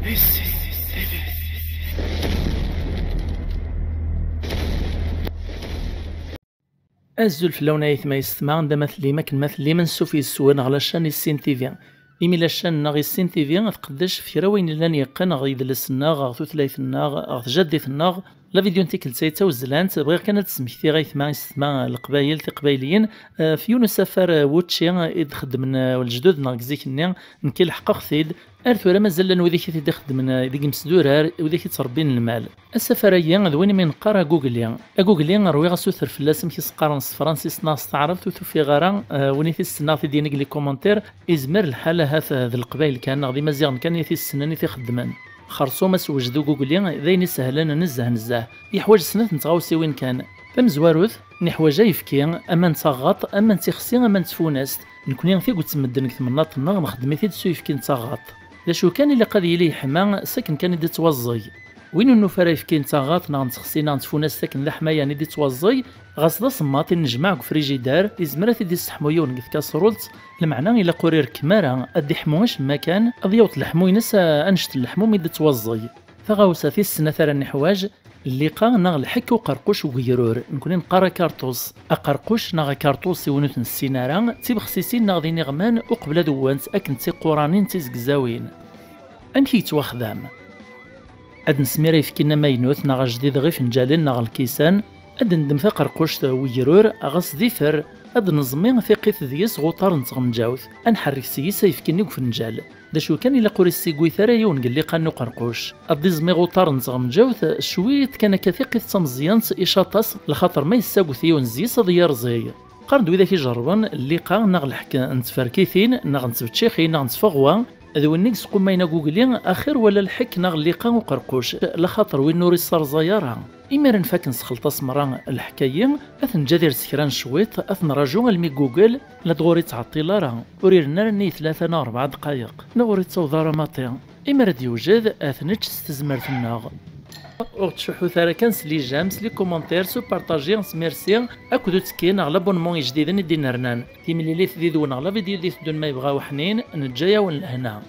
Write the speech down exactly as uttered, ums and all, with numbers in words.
Azul fell-awen ay aytma yessetma, anda ma tellim, akken ma tellim, ansuf yes-wen ɣer la chaîne Issin T V. Imi la chaîne-nneɣ Issin T V tqeddec f kra wayen yellan yeqqen ɣer yidles-nneɣ, ɣer tutlayt-nneɣ, ɣer tjaddit-nneɣ. La vidéo n tikkelt-a yettawezlan, bɣiɣ kan ad d-smektiɣ aytma yessetma, leqbayel, tiqbayliyin, eh, f yiwen usafar, eh, wučči, eh, i d-xeddmen, eh, lejdud-nneɣ deg zik-nni, nekki leḥqeɣ-t-id. Ar tura mazal llan widak i t-id-ixeddmen, eh, deg imesdurar, widak i ttrebbin lmal. Asafar-agi d win imi neqqar agugli. Agugli, rwiɣ asuter fell-as amek i s-qqaren s tefransist neɣ s taɛrabt, ur t-ufiɣ ara, eh, win i t-issnen ad ɣ-t-id-yini deg les commentaires, izmer lḥal ahat, eh, d leqbayel kan neɣ d imaziɣen kan i t-issnen, i t-ixeddmen. Xerṣum asewjed ugugli d ayen isehlen nezzeh nezzeh. Yeḥwaǧ snat n tɣawsiwin kan. Tamezwarut, neḥwaǧ ayefki, ama n taɣaṭ, ama n tixsi, ama n tfunast. Nekni tiget n medden deg temnaḍt-nneɣ nxeddem-it-id s uyefki n taɣaṭ. D acu kan, ilaq ad yili yeḥma, s akken kan i d-ittwaẓẓeg. Win ur nufi ara ayefki n taɣaṭ neɣ n tixsi neɣ n tfunast akken d aḥmayan i d-ittwaẓẓeg, ɣas d asemmaḍ i nejmeɛ deg ufrijidar, izmer ad t-id-isseḥmu yiwen deg tkaṣrult, lmeɛna ilaq ur irekkem ara, ad d-iḥmu acemma kan, ad yaweḍ leḥmu-ines, a-, annect n leḥmu mi d-ittwaẓẓeg. Taɣawsa tis snat ara neḥwaǧ, lliqa neɣ lḥek uqerquc ugegrur, nekni neqqar akarṭus. Aqerquc neɣ akarṭus i win ur t-nessin ara, d tibexsisin neɣ d iniɣman uqbel ad wwent akken d tiquranin d tizegzawin. Amek i yettwaxdam? Ad nesmir ayefki-nni amaynut neɣ ajdid ɣef ifenǧalen neɣ lkisan, ad d-neddem taqerquct n wegrur, ɣas d ifer, ad d-neẓmi tiqqit deg-s ɣ uṭar n tɣenǧawt, ad nḥerrek seg-s ayefki-nni deg ufenǧal. D acu kan, ilaq ur issigwit ara yiwen deg lliqa n uqerquc. Ad d-iẓmi ɣ uṭar n tɣenǧawt, cwiṭ kan akka tiqqit d tameẓyant, icaṭ-as, lxaṭer ma yessagwet yiwen zzi-s ad yerẓeg. Qqaren-d widak ijerrben, lliqa neɣ lḥek n tferkitin, neɣ n tbeččixin, neɣ n tfeɣwa, d win i yesqumayen agugli, axir wala lḥek neɣ lliqa uqerquc, laxaṭer win ur isserẓay ara. Imi ara nfak nesxelṭ-as merra lḥek-agi, ad t-neǧǧ ad irez kra n cwiṭ, ad t-nraju almi ggugel, la d-ɣur ittɛeṭṭil ara, ur irennu ara nnig tlata neɣ rebɛa ddqayeq, neɣ ur ittaweḍ ara maṭi. Imi ara d-yewjed, ad t-nečč s tezmert-nneɣ. Ur ttcuḥḥut ara kan s les j'aime, s les commentaires, s upartaji, s merci, akked uttekki neɣ l'abonnement ijdiden i d-inernan. Timlilit did-wen ɣer la vidéo d-iteddun ma yebɣa uḥnin, neǧǧa-yawen lehna.